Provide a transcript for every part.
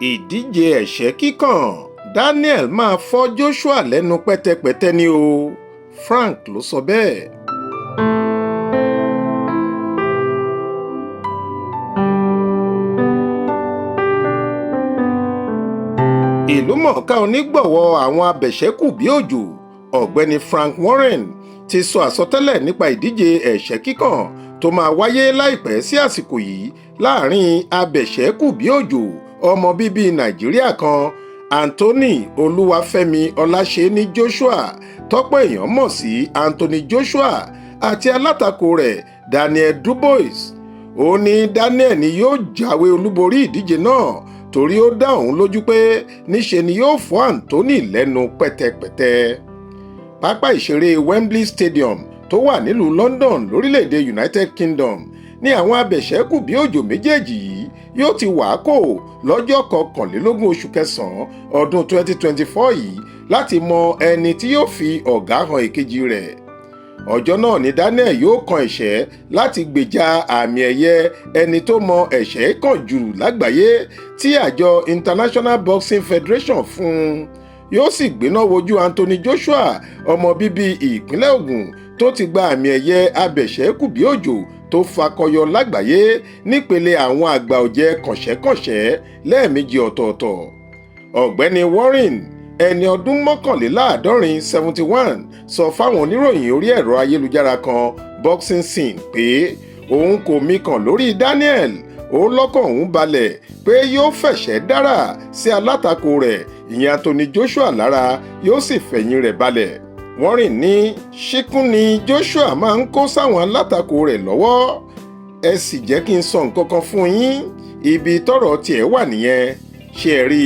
Ìdíje ẹ̀ṣẹ́ kíkàn, Daniel máa fọ́ Joshua lẹ́nu pẹ́tẹpẹ́tẹ́ ní o, Frank ló sọ bẹ́ẹ̀. Ìlúmọ̀ọ́ká onígbọ̀wọ́ àwọn abẹ̀ṣẹ́kù bí òjò, Ọ̀gbẹ́ni Frank Warren, ti sọ àsọtẹ́lẹ̀ nípa ìdíje ẹ̀ṣẹ́ kíkàn tó máa wáyé láìpẹ́ sí àsìkò yìí láàrin abẹ̀ṣẹ́kù bí òjò ọmọ bíbí Nàìjíríà kan, Anthony Olúwafẹ́mi Ọláṣẹ́ní Joshua, tọ́pọ̀ èèyàn mọ̀ sí Anthony Joshua, àti alátakò rẹ̀ Daniel Dubois. Ó ní Daniel ni yóò jáwé olúborí ìdíje náà torí ó dá òun lójú pé níṣe ni yóò fọ́ Anthony lẹ́nu pẹ́tẹpẹ́tẹ. Pápá ìṣeré Wembley Stadium tó wà nílùú London lórílẹ̀‐èdè United Kingdom ní àwọn abẹ̀ṣẹ́kù bí òjò méjèèjì yìí yóò ti wàákò lọ́jọ́ 21 oṣù kẹsàn-án ọdún 2024 yìí láti mọ ẹni tí yóò fi ọ̀gá hàn èkejì rẹ̀. Ọjọ́ náà ni Daniel yóò kan ẹ̀ṣẹ́ láti gbèjà àmì ẹ̀yẹ ẹni tó mọ ẹ̀ṣẹ́ kàn jù lágbàáyé tí àjọ International Boxing Federation fún un, yóò sì gbéná wojú Anthony Joshua, ọmọ bíbí ìpínlẹ̀ Ògùn tó ti gba àmì ẹ̀yẹ abẹ̀ṣẹ́kù bí òjò tó fakọyọ lágbàáyé nípele àwọn àgbà ọ̀jẹ̀ kànṣẹ́kànṣẹ́ lẹ́ẹ̀mejì ọ̀tọ̀ọ̀tọ̀. Ọ̀gbẹ́ni Warren, ẹni ọdún 71, 71, sọ fáwọn oníròyìn orí ẹ̀rọ ayélujára kan Boxing Scene pé òun kò mikàn lórí Daniel. Ó lọ́kàn òun balẹ̀ pé yóò fẹ̀ṣẹ́ dára sí alátakò rẹ̀, ìyẹn Anthony Joshua, lára, yóò sì fẹ̀yìn rẹ̀ balẹ̀. Warren ní ṣíkún ni Joshua máa ń kó sáwọn alátakò rẹ̀ lọ́wọ́. Ẹ sì jẹ́ kí n sọ nǹkan kan fún yín, ibi tọ́rọ̀ tiẹ̀ wà nìyẹn. Ṣé ẹ rí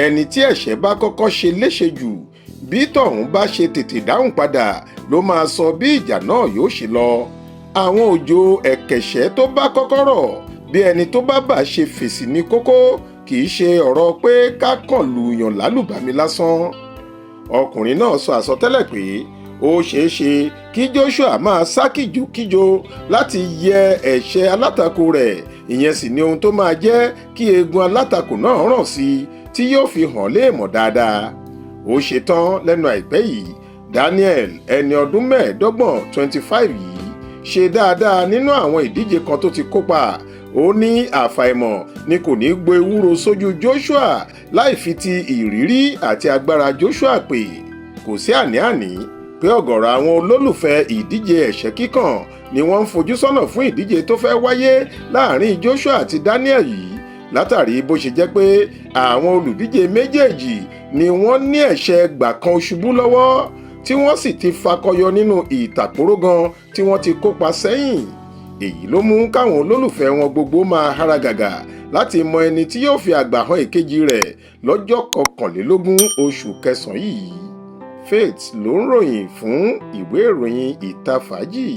ẹni tí ẹ̀ṣẹ̀ bá kọ́kọ́ ṣe léṣe jù, bí tọ̀hún bá ṣe tètè dáhùn padà ló máa sọ bí ìjà náà yóò ṣe lọ. Àwọn òjò ẹ̀kẹ̀ṣẹ́ tó bá kọ́kọ́ rọ̀, bí ẹni tó bá bà ṣe fèsì ní kókó, kì í ṣe ọ̀rọ̀ pé ká kàn lùyàn lálùbami lásán. Ọkùnrin náà sọ àsọtẹ́lẹ̀ pé ó ṣeé ṣe kí Joshua máa sá kìjokìjo láti yẹ ẹ̀ṣẹ́ alátakò rẹ̀. Ìyẹn sì ni ohun tó máa jẹ́ kí eegun alátakò náà ràn sí i tí yóò fi hàn léèmọ̀ dáadáa. Ó ṣetán lẹ́nu àìpẹ́ yìí, Daniel, ẹni ọdún 25, 25 yìí, ṣe dáadáa nínú àwọn ìdíje kan tó ti kópa. Ó ní àfàìmọ̀ ni kò ní gbo ewúro sójú Joshua láì fi ti ìrírí àti agbára Joshua pè. Kò sí àní-àní pé ọ̀gọ̀rọ̀ àwọn olólùfẹ́ ìdíje ẹ̀ṣẹ́ kíkàn ni wọ́n ń fojú sọ́nà fún ìdíje tó fẹ́ wáyé láàrin Joshua àti Daniel yìí, látàrí bó ṣe jẹ́ pé àwọn olùdíje méjèèjì ni wọ́n ní ẹ̀ṣẹ́ gbà kan ṣubú lọ́wọ́, tí wọ́n sì ti fakọyọ nínú ìtàkórógan tí wọ́n ti kópa sẹ́yìn. Èyí ló mú káwọn olólùfẹ́ wọn gbogbo máa hára gàgà láti mọ ẹni tí yóò fi àgbà hàn èkejì rẹ̀ lọ́jọ́ 21 oṣù kẹsàn-án yìí. Faith ló ń ròyìn fún ìwé ìròyìn Ìta Fàájì.